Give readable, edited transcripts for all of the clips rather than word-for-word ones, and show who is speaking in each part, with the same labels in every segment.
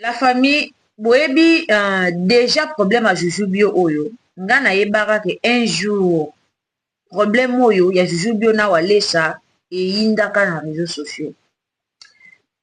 Speaker 1: La famille boyebi dejà problème ya juju bio oyo nga nayebaka ke un jour problème oyo ya juju bio na walesa eyindaka na réseaux sociaux.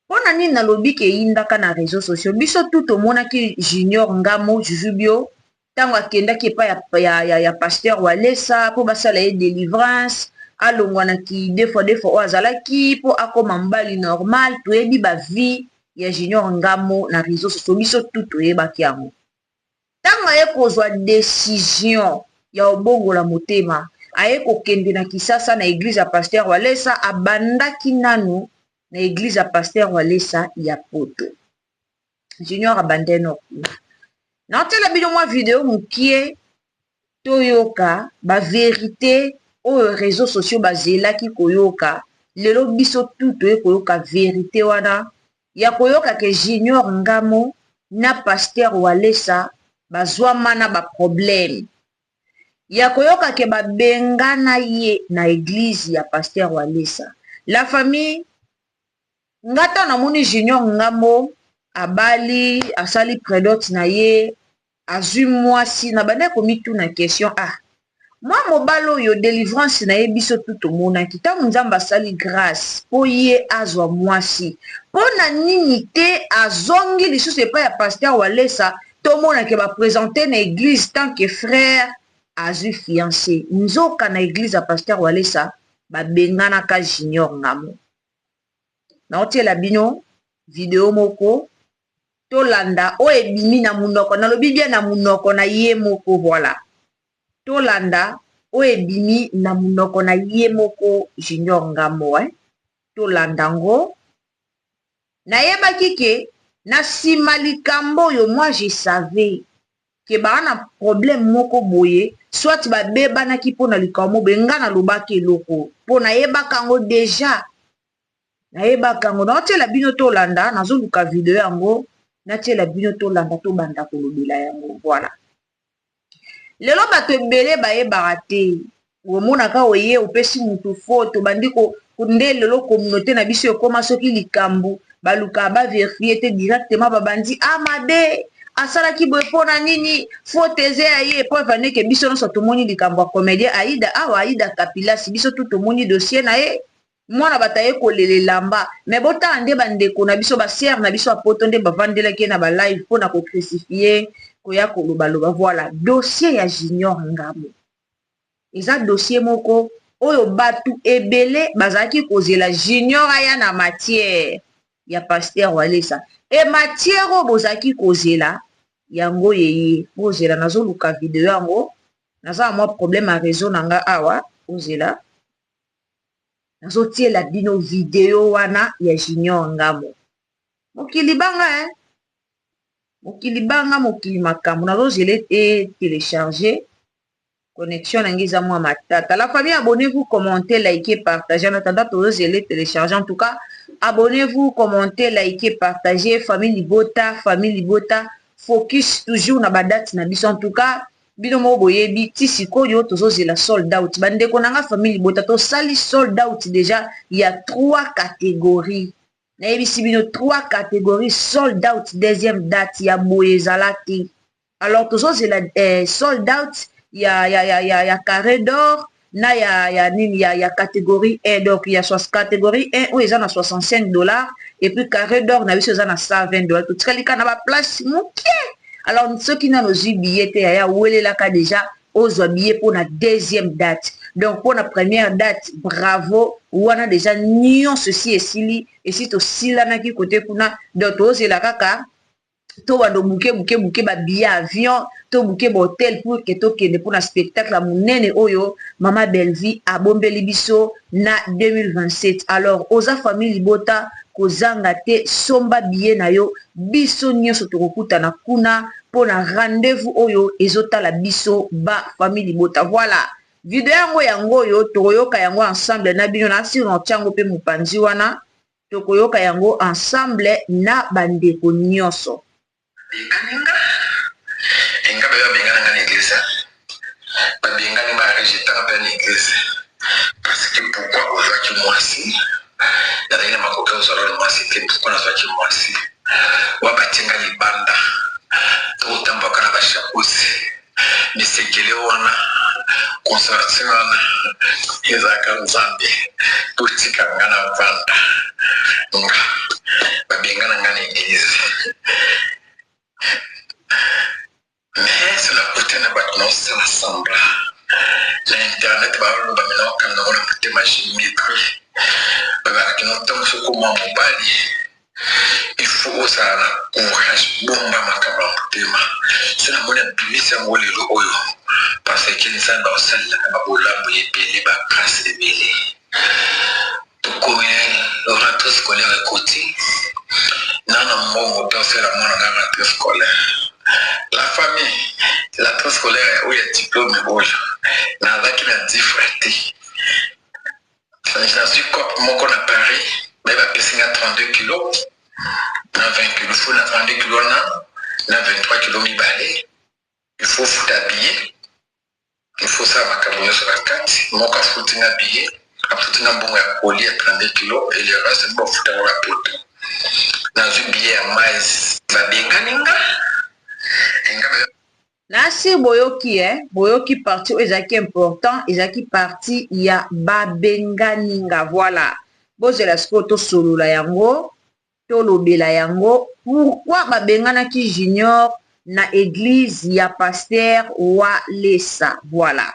Speaker 1: Mpona nini nalobi ke eyindaka na réseaux sociaux? Biso tu tomonaki Junior Ngamo Juju Bio ntango akendaki epai ya pasteur Walesa mpo basala ye délivrance, alongwanaki deux fois deux fois oyo azalaki mpo akóma mobali normal. Toyebi bavie ya Junior Ngamo na réseaux sociaux, biso tu toyebaki yango. Ntango aye kozwa décision ya kobongola motema, aye kokende na Kisasa na église ya pasteur Walesa. Abandaki nanu na église ya pasteur Walesa ya Poto. Junior abandeno kuna. Naotela bino mwa video mokie, toyoka bavérité oyo réseaux sociaux bazelaki koyoka. Lelo biso tu toye koyoka vérité wana ya koyoka ke Junior Ngamo na pasteur Walesa bazwama na baproblème, ya koyoka ke babengana ye na église ya pasteur Walesa. La famille, nga ntango namoni Junior Ngambo abali, asali prédot na ye, azwi mwasi, na bandaki komituna question: ah, mwa mobali oyo, délivrance na ye biso tu tomonaki ntango Nzambe asali grâce mpo ye azwa mwasi, mpo na nini te azongi lisusu epai ya pasteur Walesa? Tomonake baprésente na église tant que frère azwi fiancé. Nzoka na église ya pasteur Walesa babenganaka Junior Ngamo. Naotiela bino video moko, tolanda oyo ebimi na munoko, nalobi bien, na munoko na ye moko. Voilà, tolanda oyo ebimi na munoko na ye moko Junior Ngambo, eh? Tolanda ngo. Nayebaki ke na nsima likambo oyo, moi je savais ke baa na problème moko boye, soit babebanaki mpona likambo boye. Nga nalobaki eloko mpo nayebaka yango déjà, nayebaka yango. Naotiela bino, tolanda. Nazoluka video yango, natiela bino, tolanda, tobanda kolobela yango. Voilà, lelo bato ebele bayebaka te. Omonaka oye opesi mutu faute, obandi nde lelo communauté na biso ekóma, soki likambo balukaka bavérifier te, directement babandi: a mabe asalaki boye, mpona nini faute eza ya ye? Po evandeke biso nyonso tomoni likambo ya comédien Aida awa, Aida Kapilasi. Biso tu tomoni dossier na ye, mwana bato aye kolela elamba. Me botala nde bandeko na biso, basere na biso ya Poto, nde bavandelaki ye na balive mpona kocrucifier, koya kolobaloba. Voilà, dossier ya Junior Ngamo eza dossier moko oyo bato ebele bazalaki kozela Junior aya na matière ya pasteur Walesa. E matière oyo bozalaki kozela yango yeye. Bozela, nazoluka video yango, naza na mwa problème ya réseau na nga awa. Ozela, nazotiela bino video wana ya Junior Ngamo. Mokili banga, eh? Mokili banga, mokili makambo. Nazozela e télécharge, connexion na ngai eza mwa matata. La famille, abonnez-vous, commentez, likez, partagez. En attendant tozozela télécharge, en tout cas abonnez-vous, commentez, likez, partagez. Famille libota, famille libota, focus toujours na badate na biso. En tout cas bino moko boyebi, ti sikoyo tozozela sold out. Bandeko na nga, famille libota, tosali sold out déjà ya trois catégories. Nayebisi bino, trois catégories sold out. Deuxième date ya boye ezala te. Alors tozozela sold out ya carré d'or na ya nini ya catégorie 1. Donc ya catégorie 1 oyo eza na 65 $, et puis carré d'or na biso eza na 120 $. Totikali kaka na baplace moke. Alors soki nano ozwi billet te, yaya, welelaka déjà ozwa billet mpona deuxième date. Donc mpona première date, bravo, wana déjà nyonso esi esili, esi tosilanaki kote kuna. Donc tozela kaka tobanda obuke buke buke babillet avion, tobuke bahotel pour ke tokende mpona spectacle ya monene oyo mama Bellevie abombeli biso na 2027. Alors oza famille libota, kozanga te, somba billet na yo. Biso nyonso tokokutana kuna mpona rendez-vous oyo ezotala biso bafamille libota. Voilà, video yango, yango oyo tokoyoka yango ensemble na bino. Na sir na otiango mpe mopanzi wana, tokoyoka yango ensemble na bandeko nyonso.
Speaker 2: Babengani nga, enga bayo babengana nga na église, babengani, barejetanga mpe na église. Parce que pourquoi ozwaki mwasi? Nazali na makoki ozwala na mwasi te. Pourquoi nazwaki mwasi wa? Batienga libanda. Parti wana ezalaka Nzambe. Botika nga na vanda. Nga babengana nga na eglise. Mais so nakutani na bato naosala sembla na internet baoloba me naokanga yango na motema je mépris babaka kino ntango soki okoma mobali il faut ozala na courage bomba makambo ya motema so namoni abimisi yango lelo oyo parce que nzambe aosalelaka babolamu ebele bagrâce ebele Tokomi rentree scolaire ekoti na na mbongo te osala mwana na rentree scolaire la famille rentree scolaire oyo ya diplome oyo nazalaki na difre te nazwi cop moko na paris baye bapesi nga 32 kilo na 20 kilo fo na 32 kilo wana na 23 kilo mibale il faut futa billet Il faut osala makambo nionso na kati, moko afuti nga billet, afuti nga mbongo ya colis ya 32 kilos et le reste bo bafuta ngo na poto. Nazui billet ya mais babengani nga et nga ba
Speaker 1: Nasi boyoki eh, boyoki partie oyo ezalaki important, ezalaki partie ya babengani nga voilà. Bozela sikoyo tosolola yango Tolobela yango pourquoi babenganaki junior na eglise ya pasteur walesa voilà.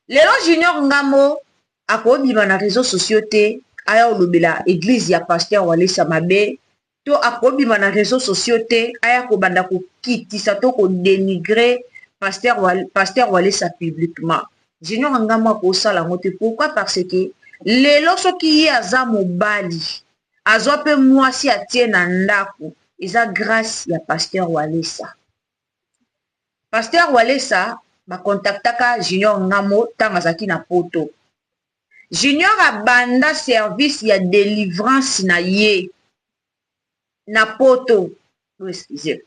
Speaker 1: Lelo junior ngambo akobima na reseaux sociaux te aya kolobela eglise ya pasteur walesa mabe to akobima na reseaux sociaux te aya kobanda kokitisa to ko denigrer pasteur, pasteur walesa publiquement. Junior Ngambo akosala yango te pourquoi parce que lelo soki ye aza mobali azwa pe mwasi atie na ndaku eza grace ya pasteur Walesa. Pasteur Walesa ba contactaka Junior Ngambo tango azalaki na poto. Junior abanda service ya delivrance na ye na poto oh, excusez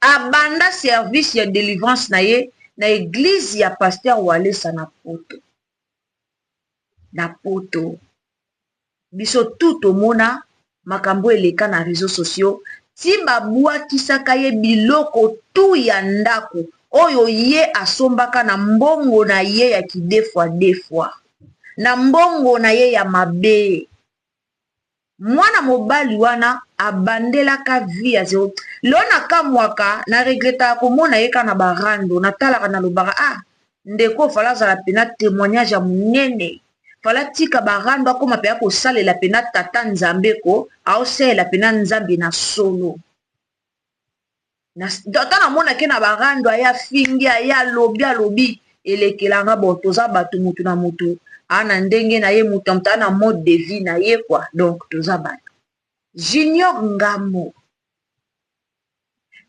Speaker 1: abanda service ya delivrance na ye na eglise ya pasteur Walesa na poto na poto biso tout tomona makambo eleka na réseaux sociaux ti babwakisaka ye biloko tout ya ndako oyo ye asombaka na mbongo na ye ya kidefwa defwa na mbongo na ye ya mabe Mwana mobali wana abandelaka vie ya zero. Lelo nakamwaka, na regrettaka komona ye kaka na ba rando. Natalaka nalobaka ah ndeko fallait azala pena temoignage ya munene. Fallait atika ba rando akoma pena kosalela pena tata Nzambe ko, aosalela pena Nzambe na solo. Ata namonaki ye na ba rando aye afingi aye alobi alobi elekela nga bon toza bato mutu na mutu aa na ndenge na ye mutu na mutu aa na mode de vie na ye quoi donc toza bato. Junior Ngambo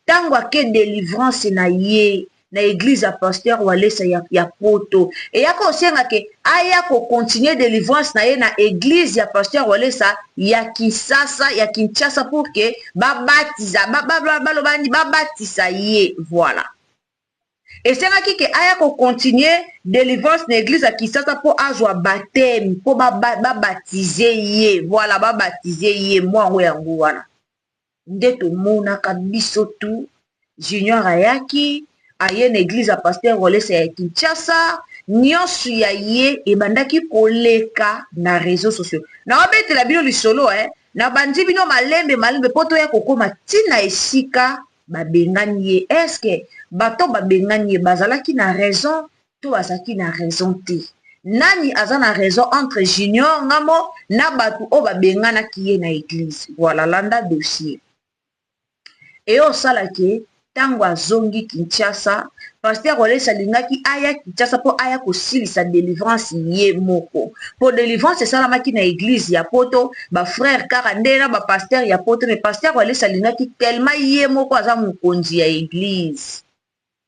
Speaker 1: tango ake delivrance na ye na eglise ya pasteur Walesa ya, ya poto eyaka osenga ke aya ko continuer delivrance na ye na eglise ya pasteur Walesa ya Kisasa ya Kinshasa pour que babatiza baloba nini babatisa ye voilà esengaki ke aya ko continuer delivrance na eglise ya Kisasa mpo azwa baptême mpo babatize ye voilà babatize ye mwa yango yango wana nde tomonaka biso tout junior ayaki aye na eglise ya pasteur Walesa ya Kinshasa nyonso ya ye ebandaki koleka na réseaux sociaux naobetela bino lisolo eh nabandi bino malembe malembe mpo toya kokoma ntina esika babengani ye eske bato babengani ye bazalaki na raison to azalaki na raison te nani aza na raison entre junior ngamo na bato oyo babenganaki ye na eglise voilà landa dossier eyo osala ke ntango azongi kinshasa pasteur walesa alingaki aya kinshasa mpo aya kosilisa delivrance ye moko mpo delivrance esalamaki na eglise ya poto bafrère kaka nde na bapasteur ya poto mais pasteur walesa alingaki tellement ye moko aza mokonzi ya eglise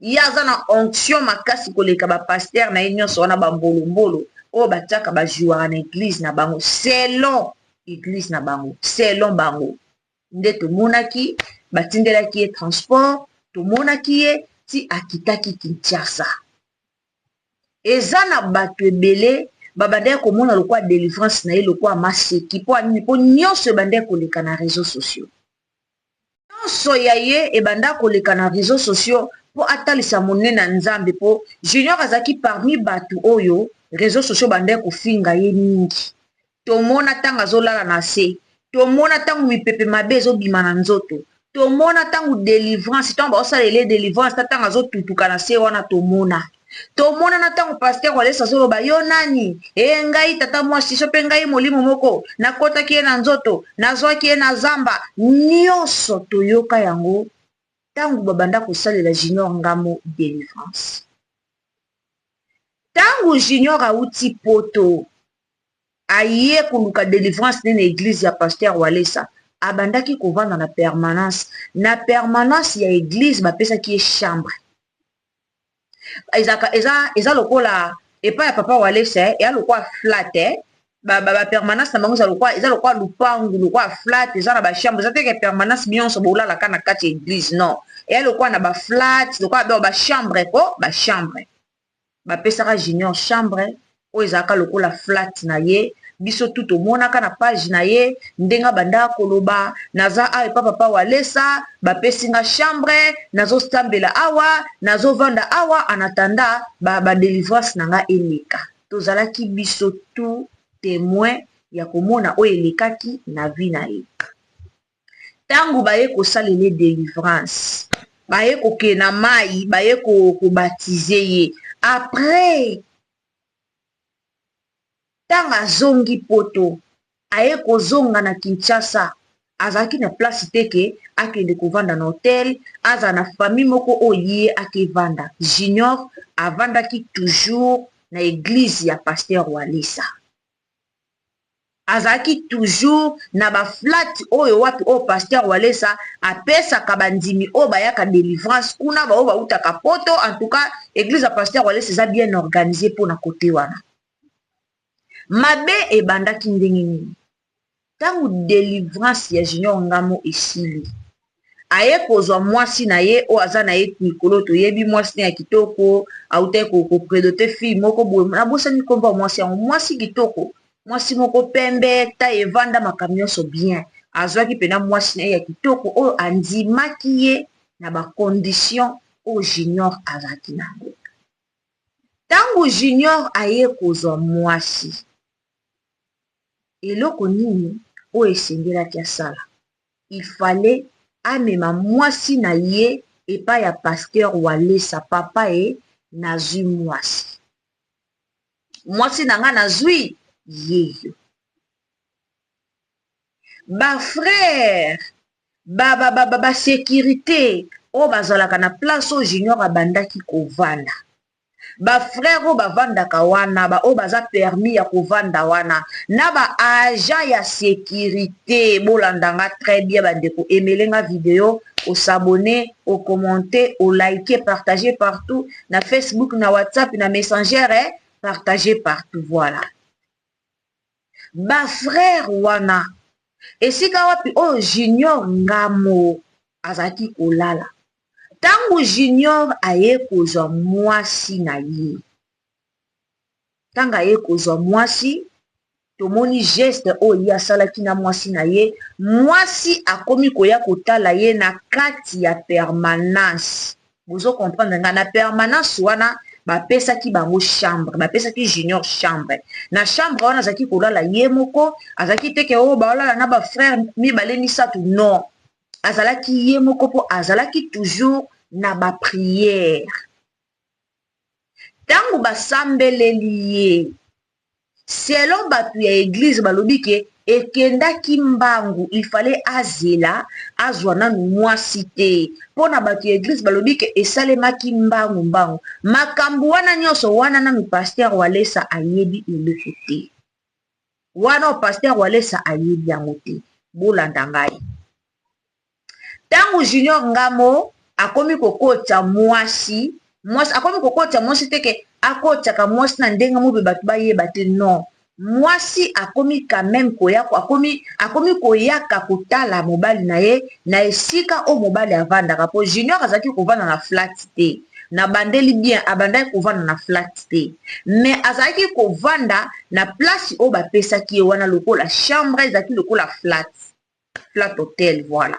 Speaker 1: Ye aza na onction makasi koleka ba pasteur na ye nionso wana ba mbolombolo oyo batiaka ba jouaka na eglise na bango selon eglise na bango selon bango nde tomonaki batindelaki ye transport tomonaki ye ti akitaki Kinshasa eza na bato ebele babandaki komona lokola delivrance na ye lokola maseki mpo nini mpo nyonso ebandaki koleka na réseaux sociaux Nionso ya ye ebanda koleka na reseaux sociaux mpo atalisa monene ya Nzambe, mpo Junior azalaki parmi bato oyo réseaux sociaux bandaki kofinga ye mingi. Tomona ntango azolala na se, tomona ntango mipepe mabe ezobima na nzoto, tomona ntango délivrance, ntango baosalela ye délivrance, ta ntango azotutuka na se wana, tomona. Tomona na ntango pasteur Walesa azoloba: "Yo nani?" "E ngai tata mwasi so mpe ngai molimo moko nakɔtaki ye na nzoto, nazwaki ye na zamba." Nyonso toyoka yango ntango babanda kosalela Junior Ngamo délivrance. Ntango Junior awuti Poto, aye koluka délivrance nde na église ya pasteur Walesa, abandaki kovanda na permanence. Na permanence ya église, bapesaki ye chambre. Ezaka eza lokola epai ya papa Walesa, eya lokola flat, bapermanence na bango eza lokola lupangu, lokola flat, eza na bachambre. Eza te que permanence nyonso bolalaka na kati ya église, non. Eya lokola na baflat, lokola bachambre ko bachambre. Bapesaka Junior chambre oyo ezalaka lokola flat na ye. Biso tu tomonaka na page na ye ndenge abandaka koloba: "Naza awa epa papa Walesa, bapesi nga chambre, nazosambela awa, nazovanda awa en attendant badélivrance na nga eleka." Tozalaki biso tu témoin ya komona oyo elekaki na vie na ye. Ntango baye kosalela délivrance, baye kokende na mai, baye kobaptiser ye, après ntango azongi Poto, aye kozonga na Kinshasa, azalaki na place te que akende kovanda na hotel, azala na famille moko oyo ye akevanda. Junior avandaki toujours na église ya pasteur Walesa, azalaki toujours na baflat oyo wapi oyo pasteur Walesa apesaka bandimi oyo bayaka délivrance kuna, baoyo bautaka Poto. En tout cas, église ya pasteur Walesa eza bien organisé mpona kote wana. Mabe ebandaki ndenge nini? Ntango délivrance ya Junior Ngamo esili, aye kozwa mwasi na ye oyo aza na ye mikolo. Toyebi mwasi ne ya kitoko, autaki koprédoter fille moko boye, nabosani nkombo ya mwasi yango. Mwasi kitoko, mwasi moko pembe, ta evanda, makambo nyonso bien. Azwaki mpena mwasi na ye ya kitoko oyo andimaki ye na bacondition oyo Junior azalaki nango. Ntango Junior aye kozwa mwasi, eloko nini oyo esengelaki asala? Il fallait amema mwasi na ye epai ya pasteur Walesa: "Papa, e nazwi mwasi, mwasi na nga nazwi yeyo." Bafrère basécurité oyo bazalaka na place oyo Junior abandaki kovanda, bafrère oyo bavandaka wana, baoyo baza permis ya kovanda wana, na baagent ya sécurité, bolandanga très bien bandeko, emelenga video, os'abonner, ocommenter, oliker, partager partout na Facebook, na WhatsApp, na Messenger, partager partout. Voilà, bafrère wana, esika wapi oyo Junior Ngamo azalaki kolala, ntango Junior aye kozwa mwasi na ye, ntango aye kozwa mwasi, tomoni geste oyo ye asalaki na mwasi na ye. Mwasi akomi koya kotala ye na kati ya permanence. Bozocomprendre nga? Na permanence wana, bapesaki bango chambre, bapesaki Junior chambre. Na chambre wana, azalaki kolala ye moko. Azalaki te que oyo baolala na bafrère mibale, misato, non. Azalaki ye moko mpo azalaki toujours na baprière. Ntango basambeleli ye, selon bato ya église, balobi que ekendaki mbangu, il fallait azela azwa nanu mwasi te. Mpo na bato ya église, balobi que esalemaki mbangu mbangu. Makambo wana nyonso wana, nanu pasteur Walesa ayebi eloko te wana. Pasteur Walesa ayebi yango te. Bolanda ngai. Ntango Junior Ngamo akomi kokota mwasi, mwasi akomi kokota mwasi te que akotiaka mwasi na ndenge mobe bato bayeba te, non. Mwasi akomi quand même koya, akomi koyaka kotala mobali na ye na esika oyo mobali avandaka, mpo Junior azalaki kovanda na flat te. Na bandeli bien, abandaki kovanda na flat te, mais azalaki kovanda na place oyo bapesaki ye wana lokola chambre, ezalaki lokola flat hotel. Voilà,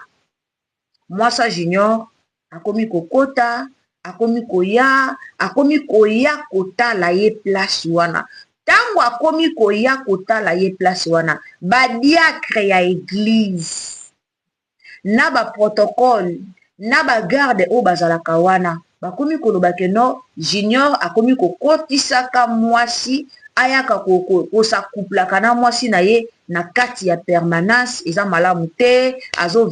Speaker 1: mwasi Junior akomi kokota. Akomi koya, akomi koya kotala ye place wana. Tango akomi koya kotala ye place wana, ba diacre ya eglise na ba protocole na ba garde oyo bazalaka wana bakomi koloba ke non, Junior akomi kokotisaka mwasi, ayaka kosacouplaka na mwasi na ye na kati ya permanence. Eza malamu te, azo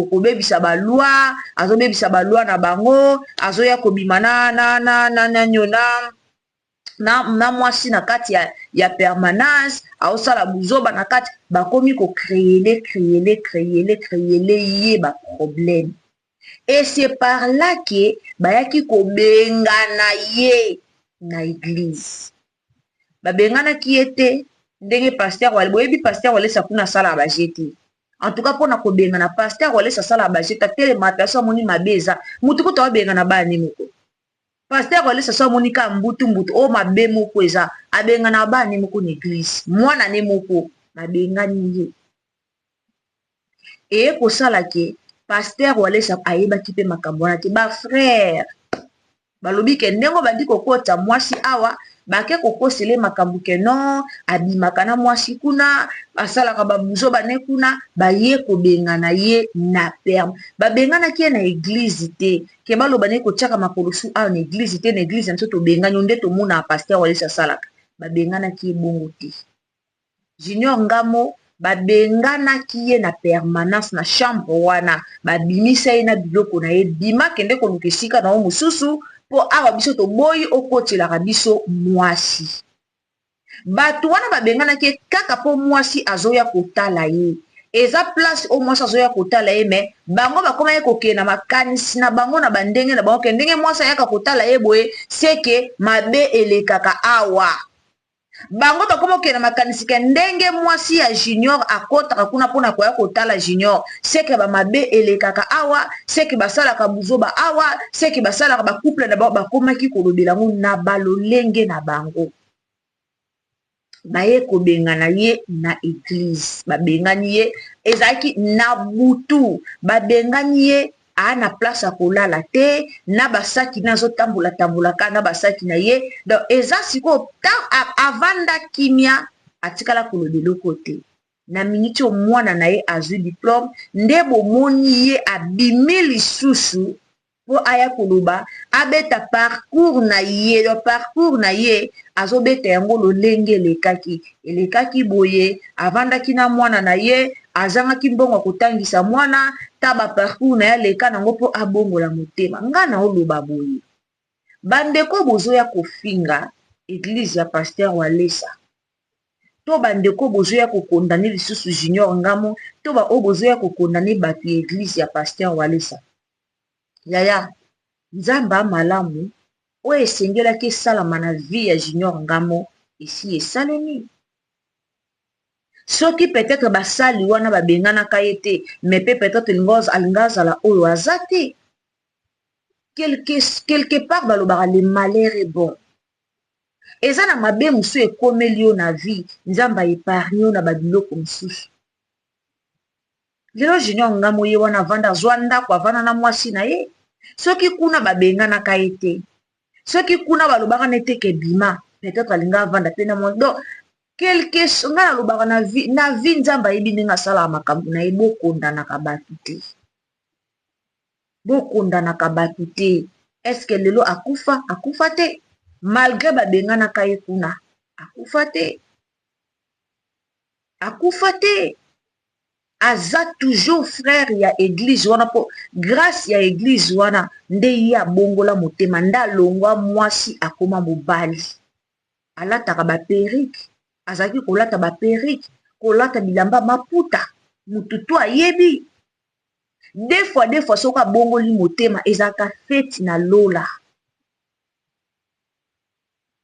Speaker 1: kobebisa ba loi, azobebisa ba loi na bango, azoya kobima na na na na na na na, na mwasi na kati ya permanence, aosala buzoba na kati. Bakomi kocréer créer créer créer ye ba problème et c'est par là que bayaki kobengana ye na église. Babenganaki ye te ndenge pasteur wale. Boyebi pasteur Walesa kuna asalaka baje te. En tout cas, mpona kobengana pasteur Walesa, asalaka baje te. Atelema te, aso amoni mabe eza mutu kutu abengana bani moko. Pasteur Walesa so amoni ka mbutu mbutu oyo mabe moko eza, abengana bani moko na église, mwana ne moko babengani ye. Eye kosala ke pasteur Walesa ayebaki mpe makambo wana te. Ba frère balobi ke ndenge bandi kokota mwasi awa, bake kokosele makambo ke non, abimaka na mwasi kuna, asalaka babuzo bane kuna. Baye kobengana ye na perme. Babenganaki ye na église te ke baloba ne kotiaka makolo su awa na église te, na église na biso tobengani yo. Nde tomonaka pasteur Walesa asalaka. Babenganaki ye bongo te. Junior Ngamo, babenganaki ye na permanence, na chambre wana. Babimisa ye na biloko na ye: bima, kende koluka esika na yo mosusu, mpo awa biso toboyi okotelaka biso mwasi. Bato wana babenganaki ye kaka mpo mwasi azoya kotala ye. Eza place oyo mwasi azoya kotala ye, mais bango bakomaki kokende na makanisi na bango, na bandenge na bango, ke ndenge mwasi ayaka kotala ye boye, seke mabe elekaka awa. Bango bakoma kokende na makanisi ke ndenge mwasi ya Junior akɔtaka kuna mpona koya kotala Junior, seke bamabe elekaka awa, seke basalaka buzoba awa, seke basalaka ba couple na bango. Bakomaki kolobela yango na balolenge na bango. Baye kobengana ye na église. Babengani ye, ezalaki na butu. Babengani ye, aa na place ya kolala te, na basaki na azotambola tambolaka na basaki na ye. Donc eza sikoyo avanda kimia, atikala koloba eloko te. Na miniti oyo mwana na ye azwi diplôme, nde bomoni ye abimi lisusu mpo aya koloba, abeta parcours na ye. Donc parcours na ye azobeta yango lolenge elekaki, elekaki boye. Avandaki na mwana na ye, azangaki mbongo ya kotangisa mwana ta. Ba parcours na ye aleka nango mpo abongola motema. Nga na oloba boye, bandeko bozoya kofinga église ya pasteur Walesa, to bandeko bozoya kocondamner lisusu Junior Ngamo, to baoyo bozoya kocondamner bato ya église ya pasteur Walesa, yaya, Nzambe amalamu. Oyo esengelaki esalama na vie ya Junior Ngamo esi esalemi. Soki peut-être basali wana babenganaka ye te, mais mpe peut-être alinga azala oyo aza te. Quelque part balobaka le malheur est bon. Eza na mabe mosusu ekomeli yo na vie, Nzambe aépargne yo na babiloko mosusu. Lelo Junior Ngamo ye wana avanda, azwa ndako, avanda na mwasi na ye. Soki kuna babenganaka ye te, soki kuna balobaka nete ke bima, peut-être alinga avanda mpe na mwasi. Donc quelque ngai nalobaka na vie, na vie Nzambe ayebi ndenge asalaka makambo na ye. Bokondanaka bato te, bokondanaka bato te. Est-ce lelo akufa? Akufa te. Malgré babenganaka ye kuna, akufa te, akufa te. Aza toujours frère ya église wana, mpo grâce ya église wana nde ye abongola motema, nde alongwa mwasi akóma mobali. Alataka ba perruque, azalaki kolata ba perruque, kolata bilamba maputa, mutu to ayebi. Deux fois, deux fois, soki abongoli motema, ezalaka feti na lola.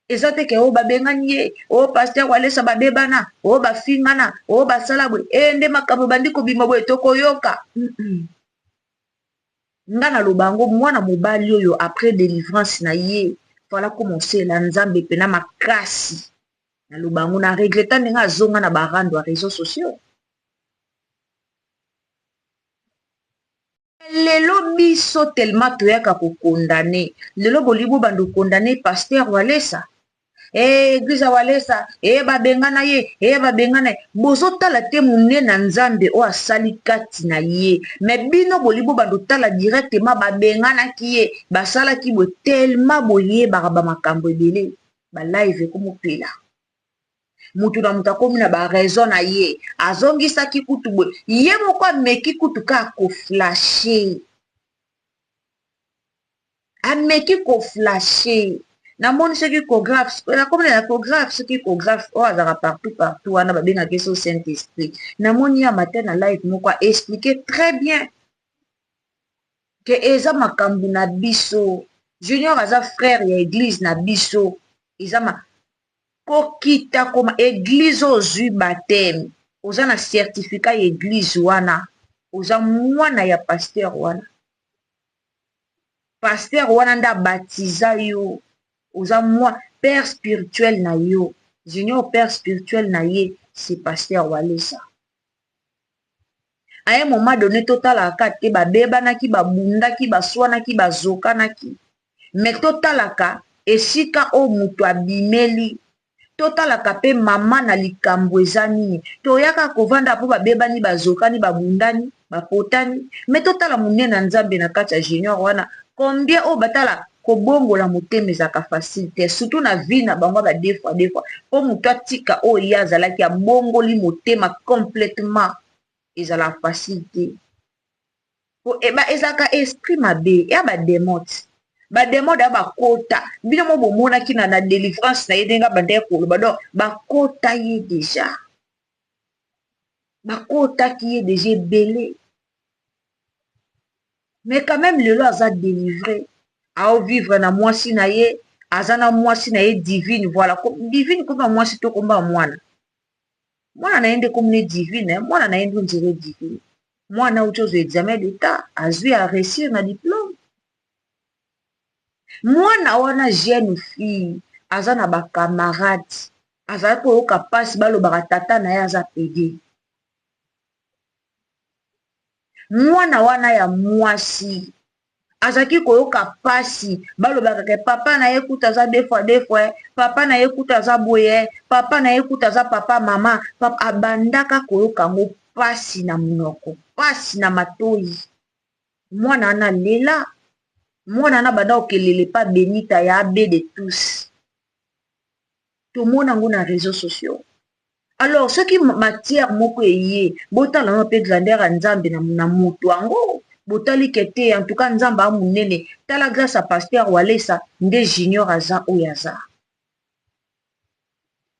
Speaker 1: Eza te ke oyo babengani ye, oyo pasteur Walesa babebana, oyo bafingana, oyo basala boye. E nde makambo ebandi kobima boye, tokoyoka. Nga naloba yango, mwana mobali oyo après délivrance na ye, fala komosela Nzambe mpena makasi. Naloba yango, na regretter ndenge azonga na barando ya réseaux sociaux. Lelo biso tellement toyaka ko condamner, lelo bolingi bobanda ko condamner pasteur Walesa? Eh, eglise ya Walesa, eh, babengana ye, eh, babengana ye. Bozotala te monene na Nzambe oyo asali kati na ye. Mais bino bolingi bobanda kotala directement babenganaki ye, basalaki boye tellement boyebaka ba makambo ebele. Ba live ekomopela. Mutu na mutu akomi na ba raison na ye. Azongisaki kutu boye. Ye moko ameki kutu kaka ko flasher. Ameki ko flasher. Namoni soki cographe, nakomi na cographe, soki cographe oyo azalaka partout partout wana babengaka ye so Saint Esprit. Namoni ye matin na live moko a expliquer très bien que eza makambo na biso. Junior aza frère ya église na biso. Eza ma kokita koma église ozwi baptême, oza na certificat ya église wana, oza mwana ya pasteur wana. Pasteur wana nde abatiza yo, oza mwa père spirituel na yo. Junior père spirituel na ye c'est pasteur Walesa. À un moment donné totalaka te babebanaki, babundaki, baswanaki, bazokanaki. Mais totalaka esika oyo moto abimeli, totalaka pe mama na likambo eza nini. Toyaka kovanda po babebani, bazokani, babundani, bapotani. Mais totala monene na Nzambe na kati ya Junior wana, combien oyo batala kobongola motema ezalaka facile te, surtout na vie na bango ba deux fois deux fois. Po moto atika oyo ye azalaki abongoli motema complètement, ezalaka facile te. Po eba ezalaka esprit mabe ya ba démons. Ba démons da bakota bino mo bomonaki na na délivrance na ye ndenge abandaki koloba, donc bakota ye déjà, bakotaki ye déjà ebele. Mais quand même lelo aza délivré, aovivre na mwasi na ye, aza na mwasi na ye Divine. Voilà, Divine komba mwasi to komba mwana, mwana na ye nde komona Divine, mwana na ye nde ondire Divine. Mwana auti ozwa examen d'état, azwi, a réussir na diplôme. Mwana wana jeune fille aza na bacamarade, azalaki koyoka mpasi balobaka tata na ye aza pédé. Mwana wana ya mwasi azalaki koyoka mpasi balobaka ke papa na ye kuta aza deux fois deux fois, papa na ye kuta aza boye, papa na ye kuta aza papa mama papa. Abandaka koyoka yango mpasi na monoko, mpasi na matoi. Mwana wana lela, mwana wana banda kokelele pa Benita ya abe de tous, tomona yango na réseaux sociaux. Alors soki matière moko eye, botala ngo mpe grandeur ya Nzambe na moto yango, botali ke te, en tout cas Nzambe a monene. Tala, grâce à pasteur Walesa nde Junior aza oyo aza.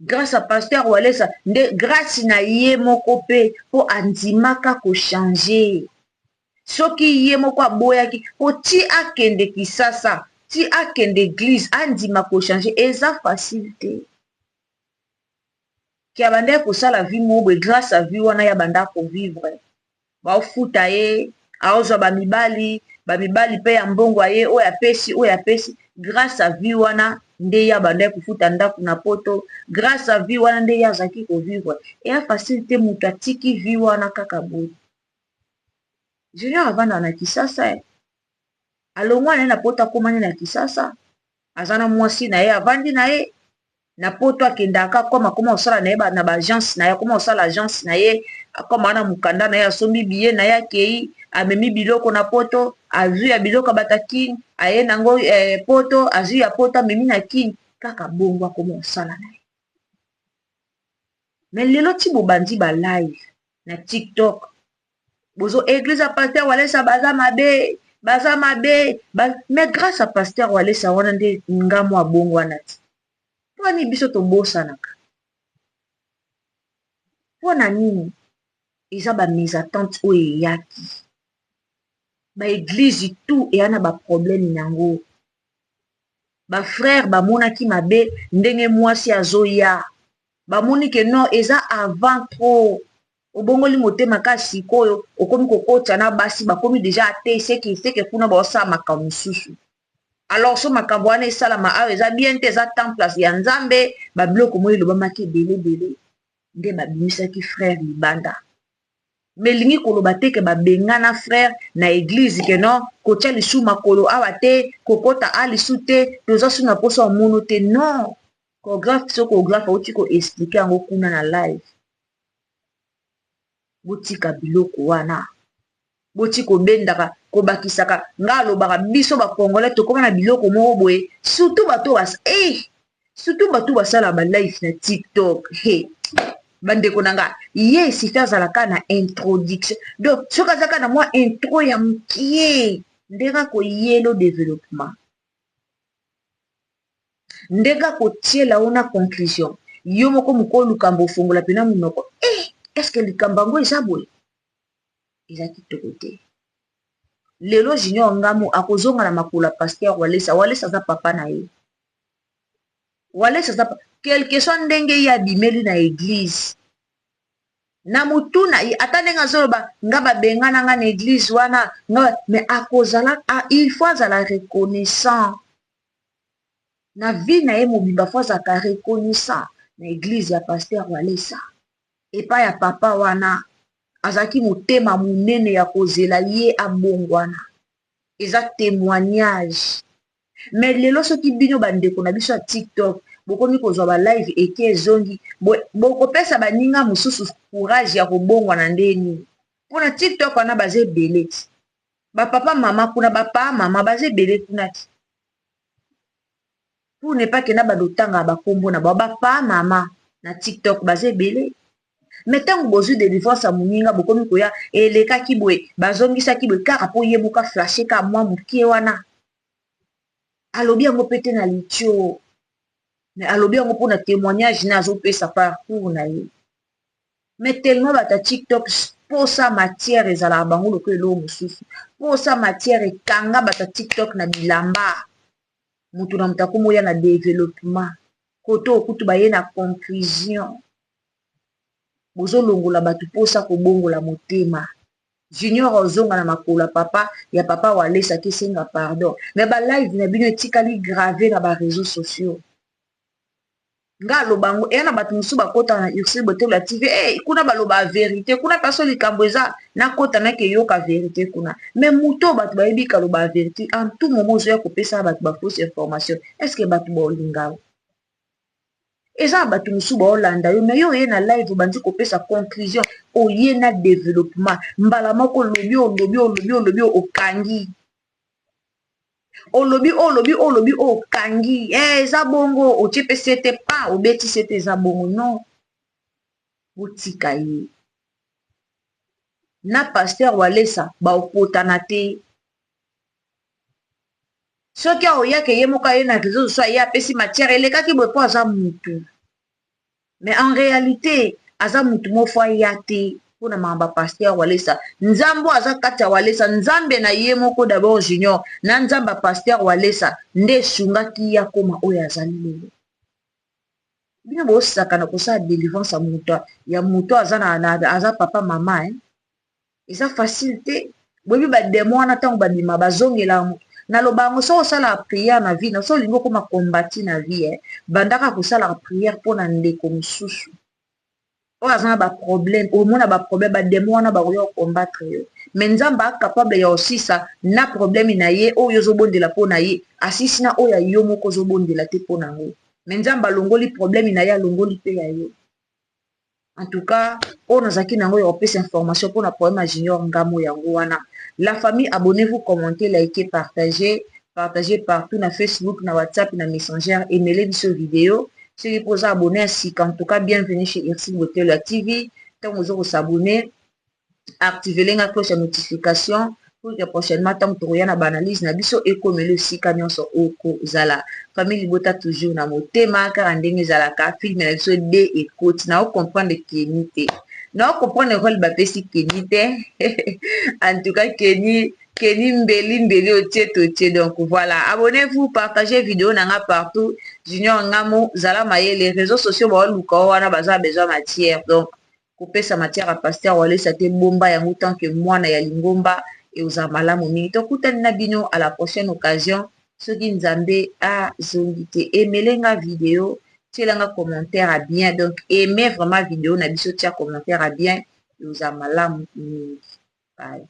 Speaker 1: Grâce à pasteur Walesa nde, grâce na ye moko mpe mpo andimaka kochanger. Soki ye moko aboyaki po ti akende Kisasa, ti akende église, andima kochanger, eza facile te. Ke abandaki kosala vie moko boye, grâce à vie wana ya banda kovivre, baofuta ye, aozwa bamibali, bamibali mpe ya mbongo aye oyo apesi, oyo apesi. Grâce à vie wana nde ye abandaki kofuta ndako na Poto. Grâce à vie wana nde ye azalaki kovivre. Eya facile te moto atiki vie wana kaka boye. Junior avandaka na Kisasa, alongwa na ye na Poto, akomani na Kisasa, aza na mwasi na ye, avandi na ye na Poto. Akendaka, akoma akoma kosala na ye na baagence na ye, akoma kosala agence na ye, akoma na mokanda na ye, asombi billet na ye, akei, amemi biloko na Poto, azwi ya biloko ya bato Kini, aye nango Poto, azwi ya Poto, amemi na Kini, kaka bongo akoma kosala na ye. Mais lelo ti bobandi balive na TikTok, bozo église ya pasteur Walesa baza mabe, baza mabe ba. Mais grâce à pasteur Walesa wana nde ngambo abongo wana ti mponi biso tobosanaka. Mpo na nini? Eza bamésentente oyo eyaki. Baéglise tout eya na baproblème yango. Bafrère bamonaki mabe ndenge mwasi azoya, bamoni ke non, eza avant trop, obongoli motema ka sikoyo, okomi kokotisa na basi, bakomi déjà ate seke seke kuna baosala makambo mosusu. Alors so makambo wana esalama awa eza bien te, eza temple ya Nzambe. Babiloko moi elobamaki ebele ebele nde babimisaki frère libanda. Mais elingi koloba te ke babengana frère na eglise ke non, kotia lisu makolo awa te, kokota a lisu te, toza su na poso ya mono te. Non, choregraphe, so choregraphe auti koexpliquer yango kuna na live. Botika biloko wana, boti kobendaka, kobakisaka. Nga alobaka, biso bacongolais tokóma na biloko moko boye, surtout bato bas eh, surtout bato basala balive na TikTok. He, bandeko na nga, ye esifi azalaka na introduction. Donc soki azalaka na mwa intro ya mokie, ndenge akoyelo développement, ndenge akotiela yo na conclusion, yo moko mokolo likambo ofongola mpena monoko. Eh, est-ce likambo yango eza boye? Eza kitoko te. Lelo Junior Ngamu akozonga na makolo ya pasteur Walesa. Walesa aza papa na ye. Walesa aza, quelque soit ndenge ye abimeli na église na motu na ye, ata ndenge azoloba nga babengana nga na église wana nga, mais akozala, il faut azala reconnaissant na vie na ye mobimba. Faut azalaka reconnaissant na église ya pasteur Walesa, epai ya papa wana azalaki motema monene ya kozela ye abongwana. Eza témoignage. Mais lelo soki bino bandeko na biso ya TikTok bokomi kozwa balive eke ezongi, bokopesa baninga mosusu courage ya kobongwana nde nini? Mpona TikTok wana baza ebele ti bapapa mama kuna, bapaa mama baza ebele kuna ti, pour ne pas kenda badotanga bakombo na bao. Bapaa mama na TikTok baza ebele. Mais ntango bozwi délivrance ya moninga, bokomi koya, elekaki boye, bazongisaki boye, kaka mpo ye moko aflashe ka mwa mokie wana. Alobi yango mpe te na litio, mais alobi yango mpona témoignage na azopesa parcours na ye. Mais tellement bato ya TikTok, mposa matière ezalaka bango lokola eloko mosusu. Mposa matière ekanga bato ya TikTok na bilamba. Motu na moto akomoya na développement, koto okutu baye na conclusion. Bozolongola bato mposa kobongola motema. Junior ozonga na makolo ya papa, ya papa Walesa, esenga pardon. Mais balive na bino etikali grave na baréseaux sociaux. Nga aloba yango, eya na bato mosusu bakota na Ursule Botelo ya TV. Hey, kuna baloba vérité, kuna mpe likambo eza nakota nakeyoka vérité kuna. Mais moto oyo bato bayebi kaloba vérité, en tout moment ozoya kopesa bato bafausse information, est ce que bato baolinga? Eza na bato mosusu baolanda yo, mais yo oye na live, obandi kopesa conclusion, oye na développement mbala moko, olobi, olobi, olobi, olobi, okangi, olobi, olobi, olobi, okangi. Eza bongo, otie mpe sete pa, obeti sete, eza bongo. Non, botika ye na pasteur Walesa, baokotana te. Soki aoyaka ye moko, aye na réseau sociaux, aye apesi matière, elekaki boye, mpo aza mutu. Mais en réalité aza mutu moko aya te mpona makambo ya pasteur Walesa. Nzambe aza kati ya Walesa, Nzambe na ye moko d'abord Junior na Nzambe ya pasteur Walesa nde esungaki ye akóma oyo azali lelo. Bino bosakana kosala délivrance ya moto, ya moto aza na, aza papa mama, eh? Eza facile te. Boyebi badémons wana, ntango babima bazongela moto. Naloba yango, soki osalaka prière na vie na so, olingi okóma kombati na vie, eh? Bandaka kosalaka prière mpona ndeko mosusu oyo aza na baproblème. Omona baproblème, badémons wana bakoya kocombattre yo, mais Nzambe acapable ya osisa na problème na ye oyo ozobondela mpo na ye, asisi na oyo ya yo moko ozobondela te mpo na yango. Mais Nzambe alongoli problème na ye, alongoli mpe ya yo. En tout cas, oyo nazalaki nango ya kopesa information mpona problème ya Junior Ngamo, yango wana. La famille, abonnez-vous, commentez, likez, partagez, partagez partout na Facebook, na WhatsApp, na Messenger. Emele biso vidéo. Soki mpo oza abonné ya sika, en tout cas bienvenue chez Ursule Botelo ya TV. Ntango oza kos'abonner, active lenga cloche ya notification pour que prochainement ntango tokoya na baanalyse na biso, ekomela esika nyonso okozala. Famille libota toujours na motema, kaka ndenge ezalaka. Film na biso de ekoti, na ocomprendre Keni te, na ocomprendre role bapesi Keni te. En tout cas Keni, Keni mbeli mbeli, otie totie. Donc voilà, abonnez-vous, partagez vidéo nanga partout. Junior Ngamo, zala mayele. Réseaux sociaux baoluka wana, baza besoin matière. Donc kopesa matière ya pasteur Walesa te, bomba yango tant que mwana ya lingomba, ekozala malamu mingi. Tokutani na bino à la prochaine occasion, soki Nzambe azongi te. Emelenga vidéo, tielanga commentaire ya bien. Donc aime vraiment vidéo na biso, tia commentaire ya bien. Ekozala malamu mingi. Bye.